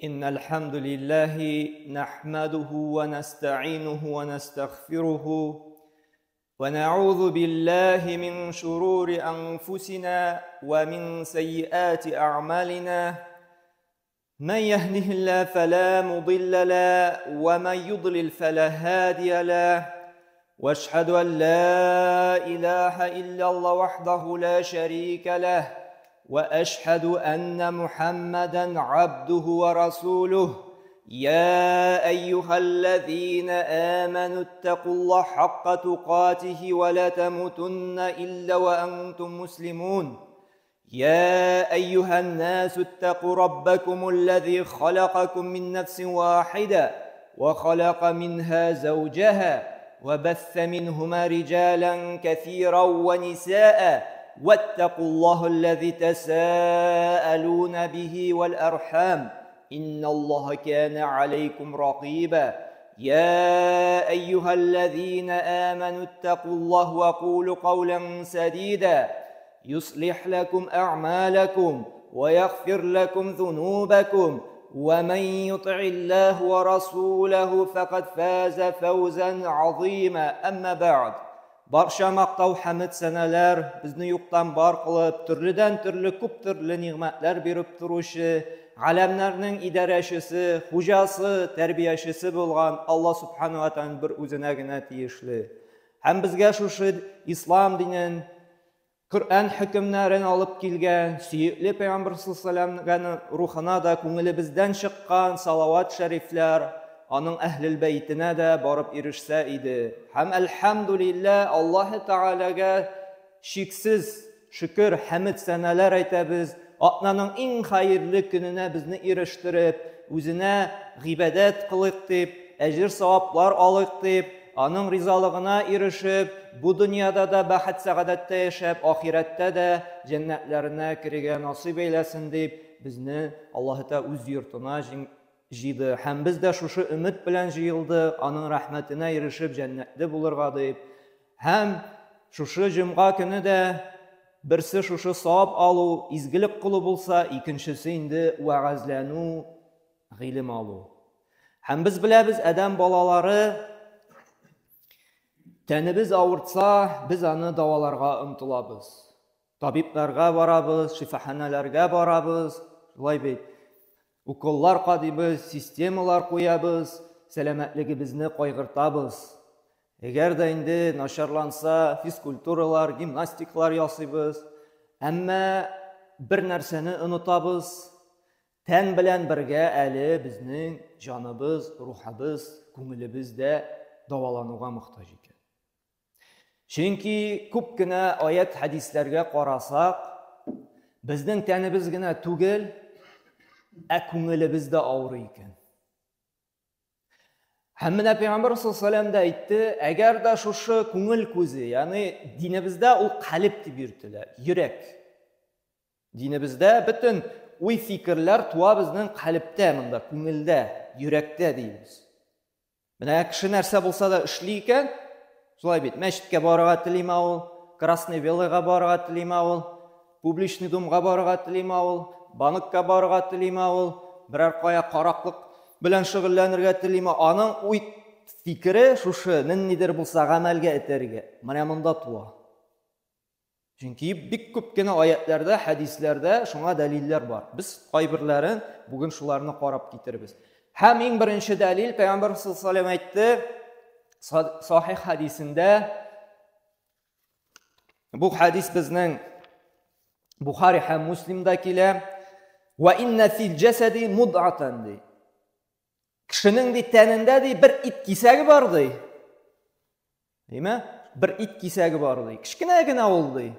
إن الحمد لله نحمده ونستعينه ونستغفره ونعوذ بالله من شرور أنفسنا ومن سيئات أعمالنا من يهده الله فلا مضل له ومن يضلل فلا هادي له واشهد أن لا إله إلا الله وحده لا شريك له واشهد ان محمدا عبده ورسوله يا ايها الذين امنوا اتقوا الله حق تقاته ولا تموتن الا وانتم مسلمون يا ايها الناس اتقوا ربكم الذي خلقكم من نفس واحده وخلق منها زوجها وبث منهما رجالا كثيرا ونساء واتقوا الله الذي تساءلون به والارحام ان الله كان عليكم رقيبا يا ايها الذين امنوا اتقوا الله وقولوا قولا سديدا يصلح لكم اعمالكم ويغفر لكم ذنوبكم ومن يطع الله ورسوله فقد فاز فوزا عظيما اما بعد Барча мактау хәмед сәнәләр безне юктан бар кылып, төрледән-төрле күп төрле нигъмәтләр биреп торучы, галәмнәрнең идарәчесе, хуҗасы, тәрбиячесе булган Алла Субхану ва Тааля бер үзенә генә тиешле. Һәм безгә шушы ислам динен, Коръән хөкемнәрен алып килгән сөекле Пәйгамбер саллаллаһу рухына да күңелебездән чыккан салават шәрифләр аның әһлел бәйтенә дә барып ирешсә иде. Һәм әлхәмдүлилләһ Аллаһы Тәгаләгә чиксез шөкер, хәмд сәнәләр әйтәбез. Атнаның иң хәерле көненә безне ирештереп, үзенә гыйбадәт кылыйк дип, әҗер саваплар алыйк дип, аның ризалыгына ирешеп, бу дөньяда да бәхет-сәгадәттә яшәп, ахирәттә дә җәннәтләренә керергә насыйп әйләсен дип, безне Аллаһы Тәгалә үз йортына җыйды. Һәм без дә шушы өмет белән җыелдык, аның рәхмәтенә ирешеп, җәннәтле булырга дип. Һәм шушы җомга көне дә берсе шушы савап алу, изгелек кылу булса, икенчесе инде вәгазьләнү, гыйлем алу. Һәм без беләбез, адәм балалары тәнебез авыртса, без аны дәваларга омтылабыз. Табибларга барабыз, шифаханәләргә барабыз, шулай бит. Уколлар кадыйбыз, системалар куябыз, сәламәтлегебезне кайгыртабыз. Әгәр дә инде начарланса, физкультуралар, гимнастикалар ясыйбыз. Әмма бер нәрсәне онытабыз. Тән белән бергә әле безнең җаныбыз, рухыбыз, күңелебез дә дәвалануга мохтаҗ икән. Чөнки күп кенә аят хәдисләргә карасак, безнең тәнебез генә түгел, ә күңелебез дә авырый икән. Һәм менә Пәйгамбәр саллаллаху дә әйтте, әгәр дә шушы күңел күзе, ягъни динебездә ул калеб дип йөртелә, йөрәк. Динебездә бөтен уй-фикерләр туа безнең калебтә, монда, күңелдә, йөрәктә дибез. Менә кеше нәрсә булса да эшли икән, шулай бит, мәчеткә барырга телиме ул, Красный Белыйга барырга телиме ул, публичный домга барырга телиме ул, банкка барырга телиме ул, берәр кая караклык белән шөгыльләнергә телиме, аның уй фикере шушы ниндидер булса гамәлгә этәргә, менә монда туа. Чөнки бик күп кенә аятләрдә, хәдисләрдә шуңа дәлилләр бар. Без кайберләрен бүген шуларны карап китербез. Һәм иң беренче дәлил Пәйгамбәр саллаллаху алейһи әйтте, сахих хәдисендә бу хәдис безнең Бухари һәм Муслимда килә. Ва инна фил җасади муд'атан ди. Кешенең ди тәнендә ди бер ит кисәге бар ди. Димә, бер ит кисәге бар ди. Кечкенә генә ул ди.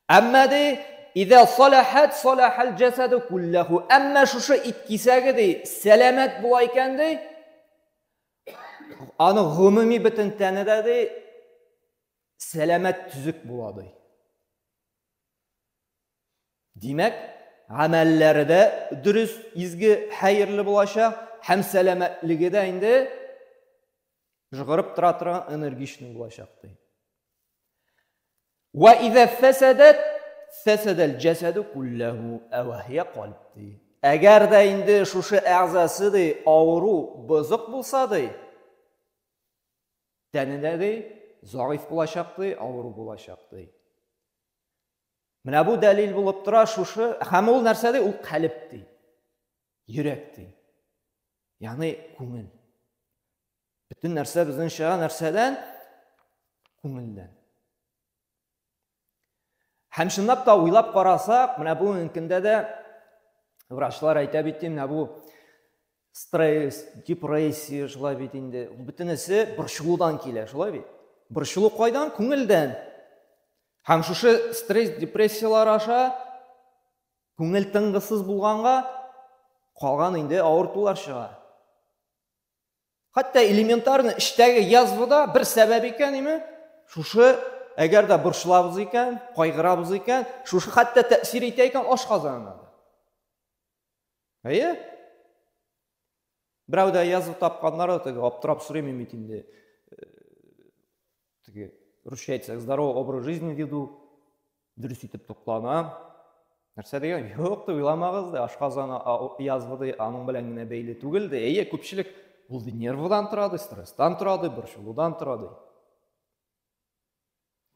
Әмма ди, Иза салахат салахал җасаду куллаху. Әмма шушы ит кисәге ди, сәламәт була икән ди, аны гомуми бөтен тәне дә ди, сәламәт төзек була ди. Димәк, гамәлләре дә дөрес, изге, хәерле булачак һәм сәламәтлеге дә инде жгырып тора торган энергичный булачак ди. Ва иза фасадат фасадал җасаду куллаху, ә вахия кальб ди. Әгәр дә инде шушы әгъзасы ди авыру, бозык булса ди, тәне дә ди заиф булачак ди, авыру булачак ди. Менә бу дәлил булып тора шушы, һәм ул нәрсә ди? Ул калеб ди. Йөрәк ди. Ягъни күңел. Бөтен нәрсә безнең чыга нәрсәдән? Күңелдән. Һәм чынлап та уйлап карасак, менә бүгенге көндә дә врачлар әйтә бит, менә бу стресс, депрессия шулай бит инде. Ул бөтенесе борчылудан килә, шулай бит? Борчылу кайдан? Күңелдән. Һәм шушы стресс, депрессияләр аша күңел тынгысыз булганга калган инде авыртулар чыга. Хәтта элементарно эчтәге язва да бер сәбәп икән, име? Шушы әгәр дә борчылабыз икән, кайгырабыз икән, шушы хәтта тәэсир итә икән ашказанына да. Әйе? Берәү дә язва тапканнар да теге аптырап сорыйм бит инде. Э, теге русча әйтсәк, здоровый образ жизни веду. Дөрес итеп туклана. Нәрсә дигән? Юк, дип уйламагыз ди, ашказаны язва ди, аның белән генә бәйле түгел ди. Әйе, күпчелек ул ди нервыдан тора ди, стресстан тора ди, борчылудан тора ди.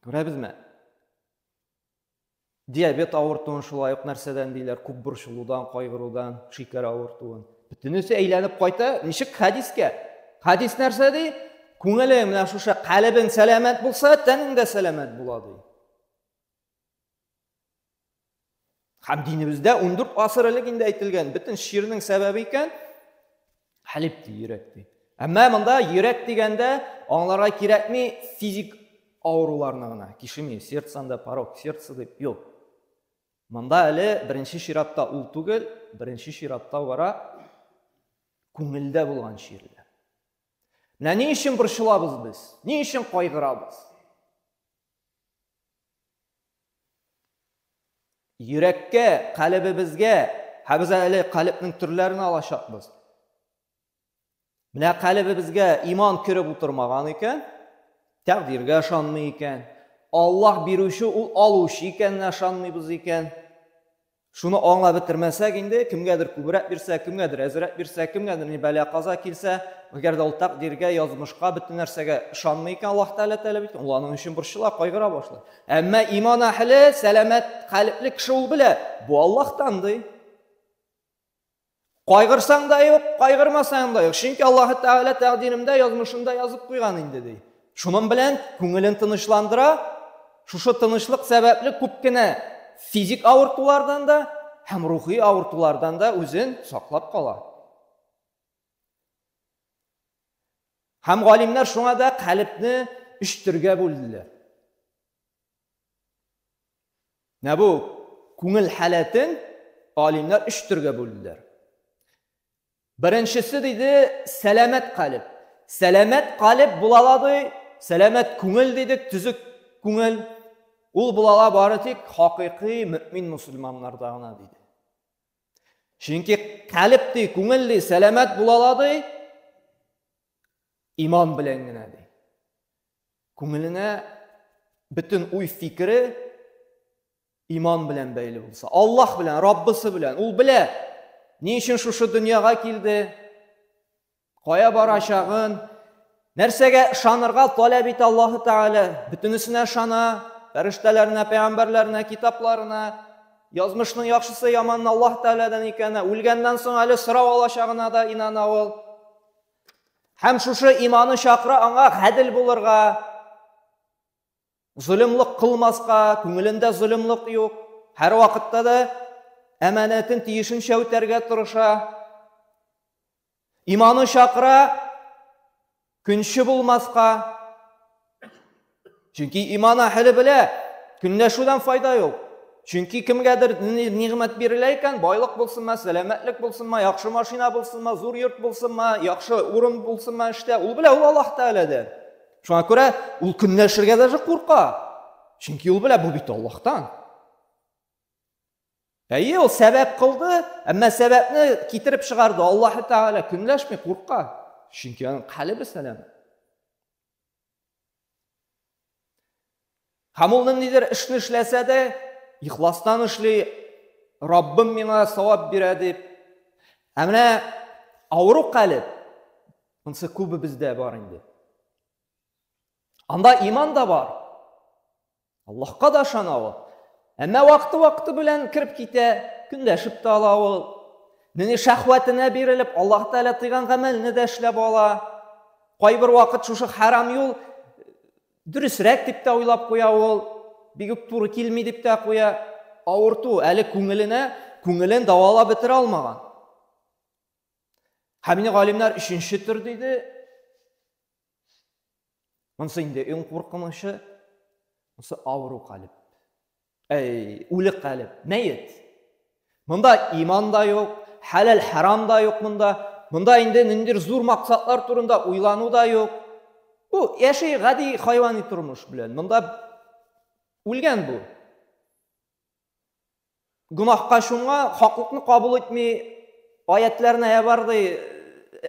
Күрәбезме? Диабет авыртуын шулай ук нәрсәдән диләр? Күп борчылудан, кайгырудан, шикәр авыртуын. Бөтенесе әйләнеп кайта, ничек хәдискә? Хәдис нәрсә ди? Күңелең менә шушы калебең сәламәт булса, тәнең дә сәламәт була ди. Һәм динебездә 14 гасыр элек инде әйтелгән, бөтен чирнең сәбәбе икән, хәлип ди, йөрәк ди. Әмма монда йөрәк дигәндә аңларга кирәкми физик авыруларны гына. Кишеми, сердце анда порок, сердце дип, юк. Монда әле беренче чиратта ул түгел, беренче чиратта бара күңелдә булган чирләр. Менә ни өчен борчылабыз без? Ни өчен кайгырабыз? Йөрәккә, калебебезгә, һәм без әле калебнең төрләрен алачакбыз. Менә калебебезгә иман кереп утырмаган икән, тәкъдиргә ышанмый икән, Аллаһ бирүче ул алучы икәненә ышанмыйбыз икән, Шуны аңлап бетермәсәк инде, кемгәдер күбрәк бирсә, кемгәдер әзрәк бирсә, кемгәдер ни бәла-каза килсә, әгәр дә ул тәкъдиргә, язмышка, бөтен нәрсәгә ышанмый икән, Аллаһ Тәгалә таләп иткән, ул аның өчен борчыла, кайгыра башлый. Әмма иман әһеле, сәламәт калебле кеше ул белә, бу Аллаһтан ди. Кайгырсаң да юк, кайгырмасаң да юк. Чөнки Аллаһ Тәгалә тәкъдиремдә, язмышымда язып куйган инде ди. Шуның белән күңелен тынычландыра. Шушы тынычлык сәбәпле күп кенә физик авыртулардан да һәм рухи авыртулардан да үзен саклап кала. Һәм галимнәр шуңа да калебне өч төргә бүлделәр. Менә бу күңел халәтен галимнәр өч төргә бүлделәр. Беренчесе диде сәламәт калеб. Сәламәт калеб була ала ди, сәламәт күңел дидек, төзек күңел. Ул була ала бары тик хакыйкый мөмин мусульманнарда гына диде. Чөнки калеб ди, күңел ди, сәламәт була ала ди, иман белән генә ди. Күңеленә бөтен уй-фикере иман белән бәйле булса, Аллаһ белән, Раббысы белән, ул белә, ни өчен шушы дөньяга килде, кая барачагын, нәрсәгә ышанырга таләп итә Аллаһы Тәгалә, бөтенесенә ышана, фәрештәләренә, пәйгамбәрләренә, китапларына, язмышның яхшысы, яманы Аллаһ Тәгаләдән икәненә, үлгәннән соң әле сорау алачагына да инана ул. Һәм шушы иманы чакыра аңа гадел булырга, золымлык кылмаска, күңелендә золымлык юк. Һәр вакытта да әманәтен тиешенчә үтәргә тырыша. Иманы чакыра көнче булмаска. Чөнки иман әһеле белә, көнләшүдән файда юк. Чөнки кемгәдер нигъмәт бирелә икән, байлык булсынмы, сәламәтлек булсынмы, яхшы машина булсынмы, зур йорт булсынмы, яхшы урын булсынмы эштә, ул белә, ул Аллаһ Тәгаләдән. Шуңа күрә ул көнләшергә даже курка. Чөнки ул белә, бу бит Аллаһтан. Әйе, ул сәбәп кылды, әмма сәбәпне китереп чыгарды. Аллаһ Тәгалә көнләшми, курка. Чөнки аның калебе сәламәт. Һәм ул ниндидер эшне эшләсә дә, ихластан эшли, Раббым миңа савап бирә дип. Ә менә авыру калеб, монысы күбебездә бар инде. Анда иман да бар. Аллаһка да ышана ул. Әмма вакыты-вакыты белән кереп китә, көндәшеп тә ала ул. Менә шәһвәтенә бирелеп, Аллаһ Тәгалә тыйган гамәлне дә эшләп ала. Кайбер вакыт шушы харам юл дөресрәк дип тә уйлап куя ул. Бик үк туры килми дип тә куя. Авырту әле күңеленә, күңелен дәвалап бетерә алмаган. Һәм инде галимнәр өченче төр диде. Монысы инде иң куркынычы, монысы авыру калеб. Әй, үле калеб, мәет. Монда иман да юк, хәләл харам да юк монда. Монда инде ниндидер зур максатлар турында уйлану да юк. Бу яши гади хайвани тормыш белән. Монда үлгән бу. Гөнаһка чумган, хаклыкны кабул итми, аятларны ә бар ди,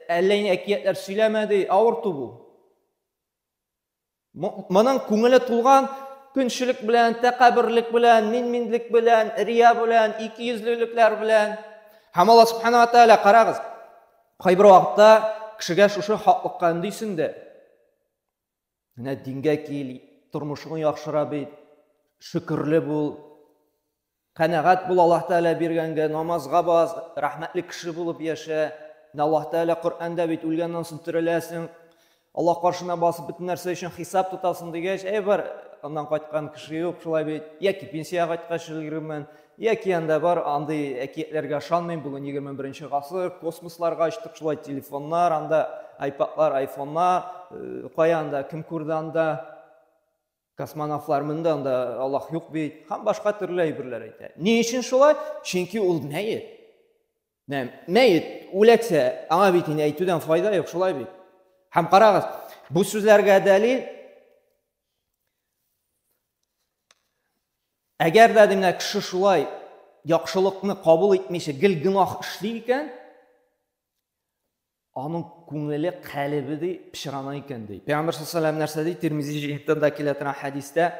әллә ни әкиятләр сөйләмә ди, авырту бу. Моның күңеле тулган көнчелек белән, тәкәбберлек белән, мин-минлек белән, рия белән, икейөзлелекләр белән. Һәм Алла субхана ва тааля карагыз, кайбер вакытта кешегә шушы хаклыкка өндисең дә. Менә дингә кил, тормышың яхшыра бит, шөкерле бул, канәгать бул Аллаһ Тәгалә биргәнгә, намазга бас, рәхмәтле кеше булып яшә. Менә Аллаһ Тәгалә Коръәндә бит үлгәннән соң тереләсең, Аллаһ каршына басып бөтен нәрсә өчен хисап тотасың дигәч, әй бар, аннан кайткан кеше юк, шулай бит. Яки пенсиягә кайткач өлгерермен, яки анда бар, андый әкиятләргә ышанмыйм, бүген 21 гасыр, космосларга очтык, шулай телефоннар, анда айпадлар, айфоннар, э, кая анда, кем күрде анда, космонавтлар менде, анда Аллаһ юк бит, һәм башка төрле әйберләр әйтә. Ни өчен шулай? Чөнки ул мәет. Менә мәет үләксә, аңа бит инде әйтүдән файда юк, шулай бит. Һәм карагыз, бу сүзләргә дәлил Әгәр дә менә кеше шулай яхшылыкны кабул итмичә гел гөнаһ эшли икән, аның күңеле, калебе ди пычрана икән ди. Пәйгамбәр саллаллаху алейһи нәрсә ди? Тирмизи җиһеттән килә торган хәдистә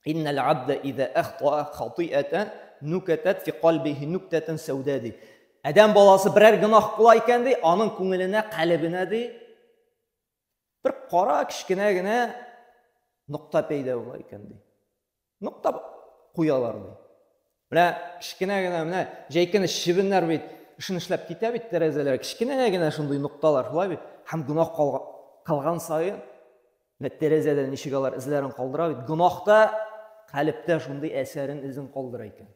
Иннал абда иза ахтаа хатиатан нукатат фи калбихи нуктатан сәүдә ди. Адәм баласы берәр гөнаһ кыла икән ди, аның күңеленә, калебенә ди бер кара кечкенә генә нокта пәйда була икән ди. Нокта куялар ди. Менә кечкенә генә менә җәй көне чебеннәр бит эшен эшләп китә бит тәрәзәләр. Кечкенә генә шундый нокталар шулай бит. Һәм гөнаһ кылган саен менә тәрәзәдә ничек алар эзләрен калдыра бит. Гөнаһ та калебтә шундый әсәрен эзен калдыра икән.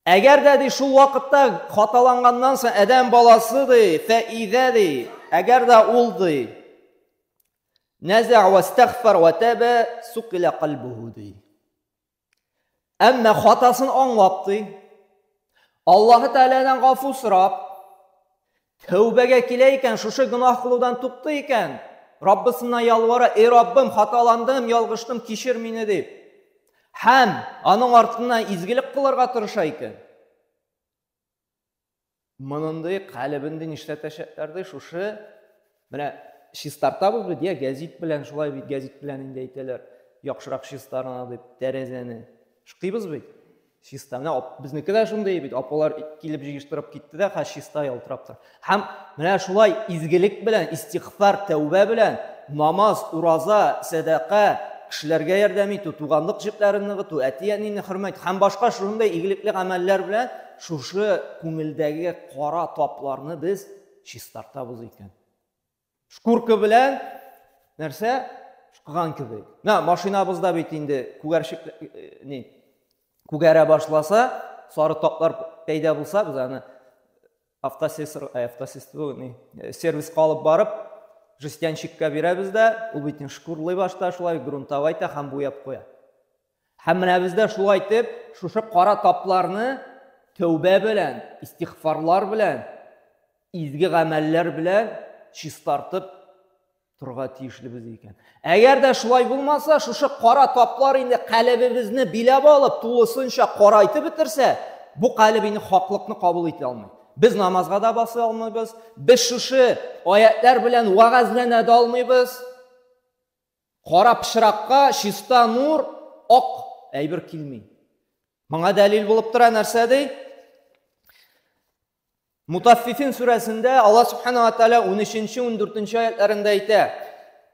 Әгәр дә ди шул вакытта хаталанганнан соң адәм баласы ди, фәизә ди, әгәр дә ул ди, нәзә ва истагфар ва таба сукила калбуху ди. Әмма хатасын аңлап ди, Аллаһы Тәгаләдән гафу сорап, тәүбәгә килә икән, шушы гөнаһ кылудан туктый икән, Раббысына ялвара, "Эй Раббым, хаталандым, ялгыштым, кичер мине" дип. Һәм аның артыннан изгелек кылырга тырыша икән. Монындый калебен ди нишләтәчәкләр ди, шушы менә чистартабыз бит, я гәзит белән, шулай бит гәзит белән инде әйтәләр, яхшырак чистарына дип тәрәзәне. Шкыйбыз бит. Чиста. Менә безнеке дә шундый бит. Апалар килеп җыештырып китте дә, хәзер чиста ялтырап тора. Һәм менә шулай изгелек белән, истигъфар, тәүбә белән, намаз, ураза, сәдака, кешеләргә ярдәм итү, туганлык җепләрен ныгыту, әти-әнине хөрмәт һәм башка шундый игелекле гамәлләр белән шушы күңелдәге кара тапларны без чистартабыз икән. Шкурка белән нәрсә? Шкыган кебек. Менә машинабызда бит инде күгәрчек э, ни күгәрә башласа, сары таплар пәйда булса, без аны автосеср, э, автосеср ни, э, сервиска алып барып, жестянщикка бирәбез дә, ул бит шкурлый башта шулай грунтовай итә һәм буяп куя. Һәм менә бездә шулай итеп, шушы кара тапларны тәүбә белән, истигъфарлар белән, изге гамәлләр белән чистартып торырга тиешлебез икән. Әгәр дә шулай булмаса, шушы кара таплар инде калебебезне биләп алып, тулысынча карайтып бетерсә, бу калеб инде хаклыкны кабул итә алмый. Без намазга да баса алмыйбыз, без шушы аятлар белән вәгазьләнә дә алмыйбыз. Кара пычракка чиста нур, ак әйбер килми. Моңа дәлил булып тора нәрсә ди? Мутаффифин сүрәсендә Аллаһ субхана ва тааля 13-14 аятларында әйтә: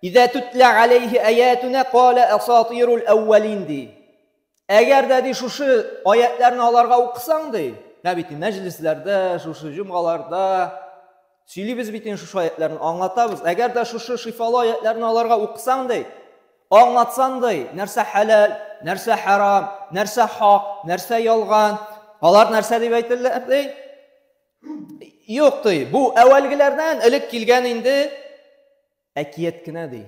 "Иза тутла алейхи аятуна кала асатирул әүвәлин" ди. Әгәр дә ди шушы аятларны аларга укысаң ди, менә бит мәҗлесләрдә, шушы җомгаларда сөйлибез бит инде шушы аятларны, аңлатабыз. Әгәр дә шушы шифалы аятларны аларга укысаң ди, аңлатсаң ди, нәрсә хәләл, нәрсә харам, нәрсә хак, нәрсә ялган, алар нәрсә дип әйтерләр ди? Юк ди, бу әүвәлгеләрдән элек килгән инде әкият кенә ди.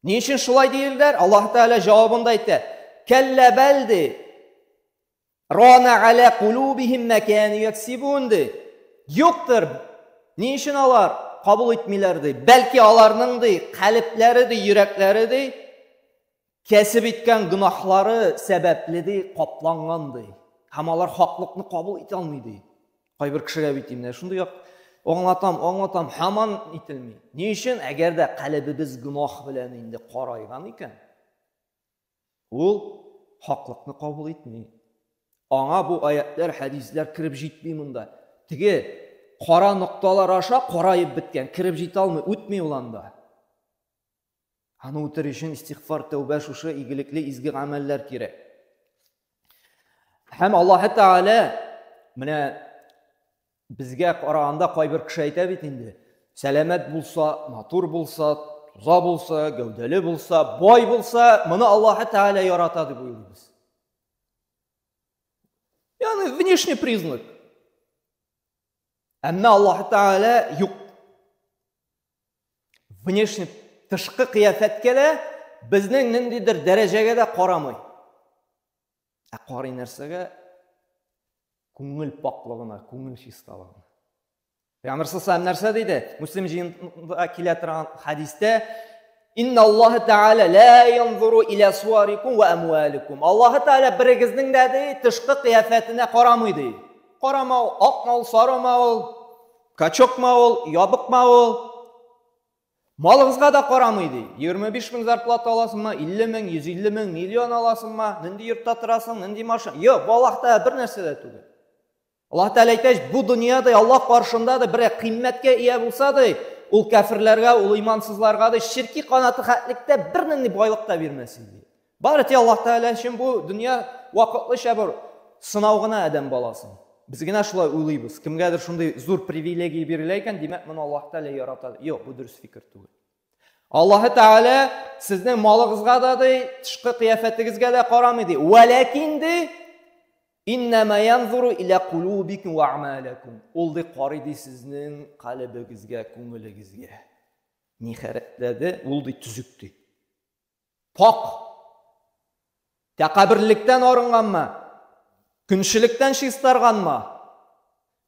Ни өчен шулай диелдер? Аллаһ Тәгалә җавабында әйтә. Кәллә бәл ди. Рана аля кулубихим ма кану яксибун ди. Юктыр. Ни өчен алар кабул итмиләр ди? Бәлки аларның ди калебләре ди, йөрәкләре ди кәсеп иткән гөнаһлары сәбәпле ди капланган ди. Һәм алар хаклыкны кабул итә алмый ди. Кайбер кешегә бит менә шундый як аңлатам, аңлатам, һаман ителми. Ни өчен? Әгәр дә калебебез гөнаһ белән инде карайган икән, ул хаклыкны кабул итми. Аңа бу аятлар, хәдисләр кереп җитми монда. Теге кара нокталар аша караеп беткән, кереп җитә алмый, үтми ул анда. Аны үтер өчен истигъфар, тәүбә, шушы игелекле изге гамәлләр кирәк. Һәм Аллаһ Тәгалә менә безгә караганда кайбер кеше әйтә бит инде, сәламәт булса, матур булса, таза булса, гәүдәле булса, бай булса, моны Аллаһ Тәгалә ярата дип уйлыйбыз. Ягъни внешний признак. Әмма Аллаһ Тәгалә юк. Внешний тышкы кыяфәткә дә, безнең ниндидер дәрәҗәгә дә карамый. Ә карый нәрсәгә? Күңел паклыгына, күңел чисталыгына. Пәйгамбер саллаллаху нәрсә диде? Муслим җыенында килә торган хәдистә Инна Аллаһ Тәгалә ла янзуру иля суарикум ва амваликум. Аллаһ Тәгалә берегезнең дә ди тышкы кыяфәтенә карамый ди. Карама ул, акмы ул, сарымы ул, качокмы ул, ябыкмы ул. Малыгызга да карамый ди. 25 мең зарплата аласыңмы, 50 мең, 150 мең, миллион аласыңмы, нинди йортта торасың, нинди машина. Юк, бу Аллаһ Тәгалә бер нәрсә дә түгел. Аллаһ Тәгалә әйтә, бу дөньяда Аллаһ каршында да бер кыйммәткә ия булса да, ул кәферләргә, ул имансызларга да ширки канаты хәтлектә бер нинди байлык та бирмәс иде. Бары тик Аллаһ Тәгалә өчен бу дөнья вакытлыча бер сынау гына адәм баласын. Без генә шулай уйлыйбыз. Кемгәдер шундый зур привилегия бирелә икән, димәк, моны Аллаһ Тәгалә ярата. Юк, бу дөрес фикер түгел. Аллаһ Тәгалә сезнең малыгызга да ди, тышкы кыяфәтегезгә дә карамый ди. Вәләкин ди, иннама янзуру иля кулубикум ва амалакум. Ул ди карый ди сезнең калебегезгә, күңелегезгә. Ни хәрәтләде, ул ди төзек ди. Пак. Тәкәбберлектән арынганмы? Көнчелектән чистарганмы?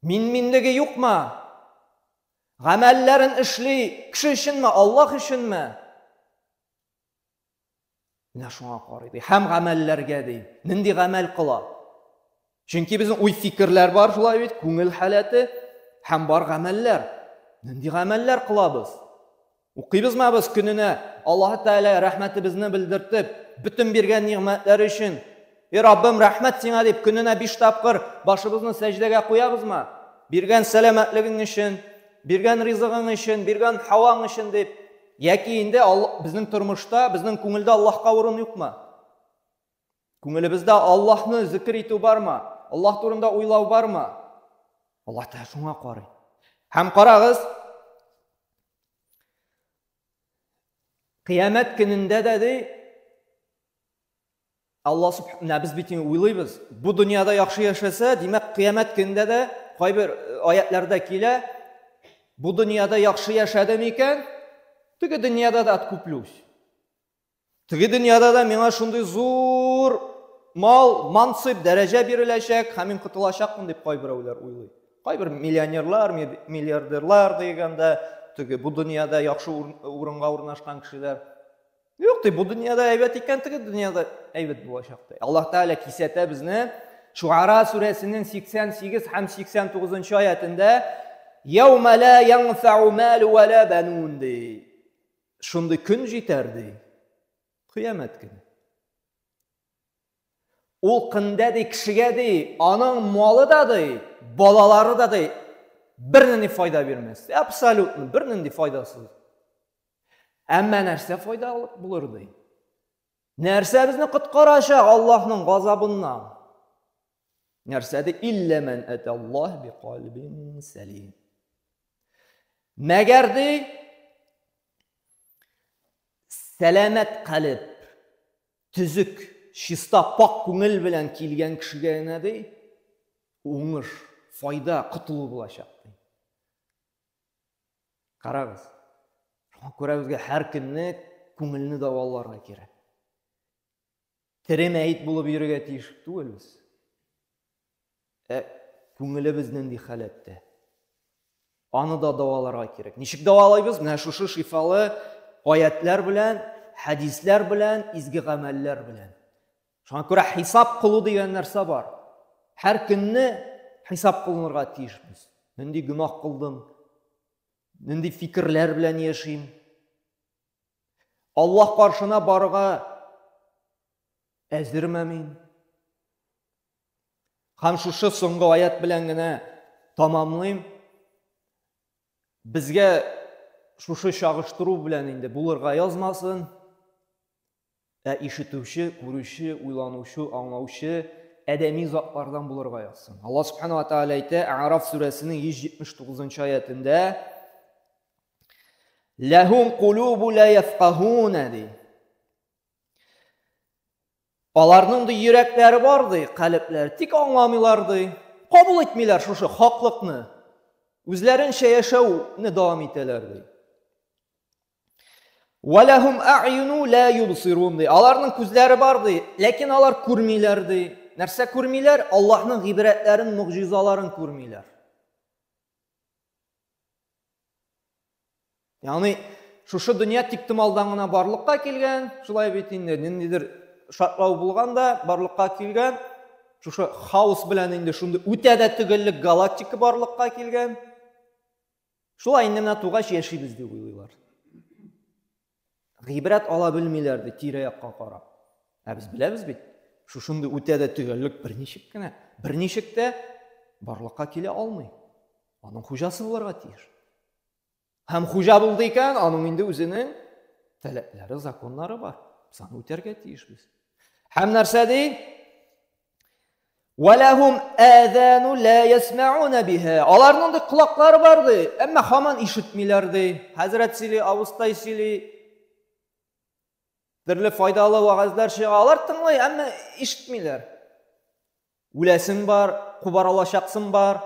Минминлеге юкмы? Гамәлләрен эшли кеше өченме, Аллаһ өченме? Менә шуңа карый ди. Һәм гамәлләргә ди. Нинди гамәл кыла? Чөнки безнең уй-фикерләр бар шулай бит, күңел халәте һәм бар гамәлләр. Нинди гамәлләр кылабыз? Укыйбызмы без көненә Аллаһ Тәгалә рәхмәтебезне белдертеп, бөтен биргән нигъмәтләре өчен, "И Раббым, рәхмәт сиңа" дип көненә 5 тапкыр башыбызны сәҗдәгә куябызмы? Биргән сәламәтлегең өчен, биргән ризыгың өчен, биргән һаваң өчен дип, яки инде безнең тормышта, безнең күңелдә Аллаһка урын юкмы? Күңелебездә Аллаһны зикр итү бармы? Аллаһ турында уйлау бармы? Аллаһ та шуңа карый. Һәм карагыз, Кыямәт көнендә дә ди, Аллаһ менә без бит уйлыйбыз, бу дөньяда яхшы яшәсә, димәк, кыямәт көнендә дә кайбер аятларда килә, бу дөньяда яхшы яшәдем икән, теге дөньяда да откуплюсь. Теге дөньяда да миңа шундый зур мал, мансыйп, дәрәҗә биреләчәк һәм мин котылачакмын дип кайберәүләр уйлый. Кайбер миллионерлар, миллиардерлар дигәндә, теге бу дөньяда яхшы урынга урнашкан кешеләр. Юк, ди, бу дөньяда әйбәт икән, теге дөньяда әйбәт булачак ди. Аллаһ Тәгалә кисәтә безне. Шуара сүрәсенең 88 һәм 89 аятендә Яума ла янфау малу ва ла банун ди. Шундый көн җитәр ди. Кыямәт көне. Ул көндә ди кешегә ди, аның малы да ди, балалары да ди, Бернинди файда бирмәс. Абсолютно бернинди файдасыз. Әмма нәрсә файдалы булыр ди? Нәрсә безне коткарачак Аллаһның газабыннан? Нәрсә ди? Илля ман аталлаһ би калбин салим. Мәгәр ди сәламәт калеб, төзек, чиста, пак күңел белән килгән кешегә генә ди уңыш, файда, котылу булачак ди. Карагыз. Шуңа күрә безгә һәр көнне күңелне дәваларга кирәк. Тере мәет булып йөрергә тиеш түгел без. Ә күңелебез нинди халәттә? Аны да дәваларга кирәк. Ничек дәвалайбыз? Менә шушы шифалы аятлар белән, хәдисләр белән, изге гамәлләр белән. Шуңа күрә хисап кылу дигән нәрсә бар. Һәр көнне хисап кылынырга тиешбез. Нинди гөнаһ кылдым? Нинди фикерләр белән яшим? Аллаһ каршына барырга әзерме мин? Һәм шушы соңгы аят белән генә тамамлыйм. Безгә шушы чагыштыру белән инде булырга язмасын. Ә ишетүче, күрүче, уйланучы, аңлаучы адәми затлардан булырга язсын. Аллаһ Субхану ва Тааля әйтә, А'раф сүрәсенең 179 аятендә: Ләһум кулубу ла яфкахуна ди. Аларның ди йөрәкләре бар ди, калебләре, тик аңламыйлар ди. Кабул итмиләр шушы хаклыкны. Үзләренчә яшәүне дәвам итәләр ди. Валахум а'юну ла юбсирун ди. Аларның күзләре бар ди, ләкин алар күрмиләр ди. Нәрсә күрмиләр? Аллаһның гыйбрәтләрен, могҗизаларын күрмиләр. Ягъни шушы дөнья тик томалдан гына барлыкка килгән, шулай бит инде, ниндидер шартлау булган да барлыкка килгән. Шушы хаос белән инде шундый үтә дә төгәллек галактика барлыкка килгән. Шулай инде менә тугач яшибез дип уйлыйлар. Гыйбрәт ала белмиләр ди тирә-якка карап. Ә без беләбез бит, шушындый үтә дә төгәллек берничек кенә, берничек тә барлыкка килә алмый. Аның хуҗасы булырга тиеш. Һәм хуҗа булды икән, аның инде үзенең таләпләре, законнары бар. Без аны үтәргә тиешбез. Һәм нәрсә ди? Валахум адану ла ясма'уна биха. Аларның ди колаклары бар ди, әмма һаман ишетмиләр ди. Хәзрәт сөйли, абыстай сөйли. Төрле файдалы вәгазьләр чыга, алар тыңлый, әмма ишетмиләр. Үләсең бар, кубаралачаксың бар.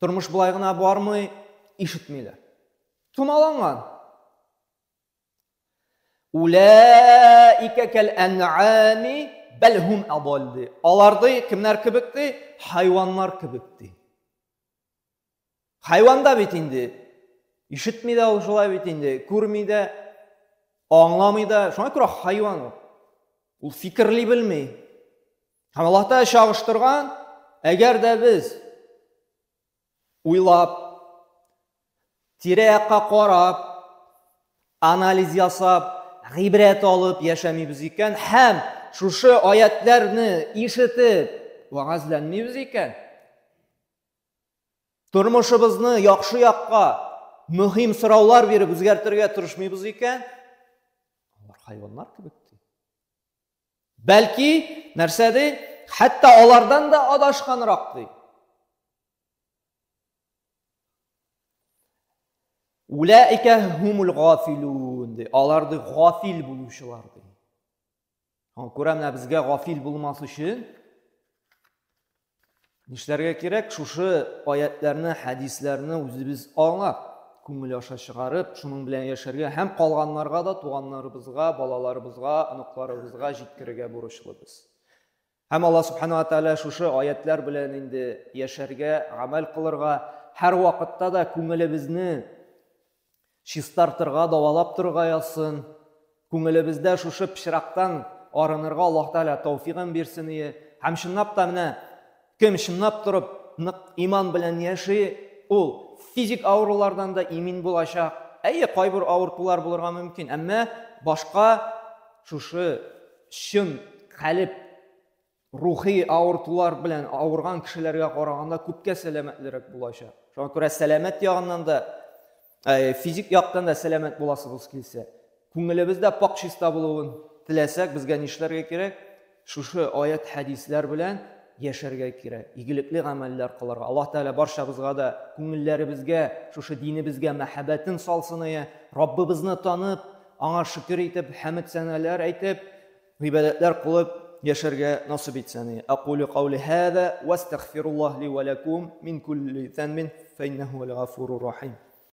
Тормыш болай гына бармый, ишетмиләр. Томаланган. Улаика кәл ән'ами бәл хум адалл ди. Алар ди, кемнәр кебек ди? Хайваннар кебек ди. Хайван да бит инде ишетми дә ул шулай бит инде, күрми дә, аңламый да. Шуңа күрә хайван ул. Ул фикерли белми. Һәм Аллаһ Тәгалә чагыштырган, әгәр дә без уйлап, тирә-якка карап, анализ ясап, гыйбрәт алып яшәмибез икән һәм шушы аятларны ишетеп вәгазьләнмибез икән, тормышыбызны яхшы якка мөһим сораулар биреп үзгәртергә тырышмыйбыз икән, алар хайваннар кебек. Бәлки, нәрсә ди? Хәтта алардан да адашканрак ди. Улаика хумул гафилун ди. Алар ди гафил булучылар ди. Аңа күрә менә безгә гафил булмас өчен нишләргә кирәк? Шушы аятларны, хәдисләрне үзебез аңлап, күңел аша чыгарып, шуның белән яшәргә һәм калганнарга да туганнарыбызга, балаларыбызга, оныкларыбызга җиткерергә бурычлыбыз. Һәм Алла Субхану ва Тааля шушы аятлар белән инде яшәргә, гамәл кылырга, һәр вакытта да күңелебезне чистартырга, давалап торырга язсын. Күңелебездә шушы пычрактан арынырга Аллаһ Тааля тәүфигын бирсен ие. Һәм чынлап та менә кем чынлап торып нык иман белән яши, ул физик авырулардан да имин булачак. Әйе, кайбер авыртулар булырга мөмкин, әмма башка шушы чын калеб рухи авыртулар белән авырган кешеләргә караганда күпкә сәламәтлерәк булачак. Шуңа күрә сәламәт ягыннан да, физик яктан да сәламәт буласыбыз килсә, күңелебез дә пак чиста булуын теләсәк, безгә нишләргә кирәк? Шушы аят хәдисләр белән яшәргә кирәк, игелекле гамәлләр кылырга. Аллаһ Тәгалә барчабызга да күңелләребезгә, шушы динебезгә мәхәббәтен салсын ия. Раббыбызны танып, аңа шөкер итеп, хәмд сәнәләр әйтеп, гыйбадәтләр кылып яшәргә насыйп итсен. Акулю каули һаза ва астагфируллаһ ли ва лакум мин кулли занбин фа иннаху гафурur рахим.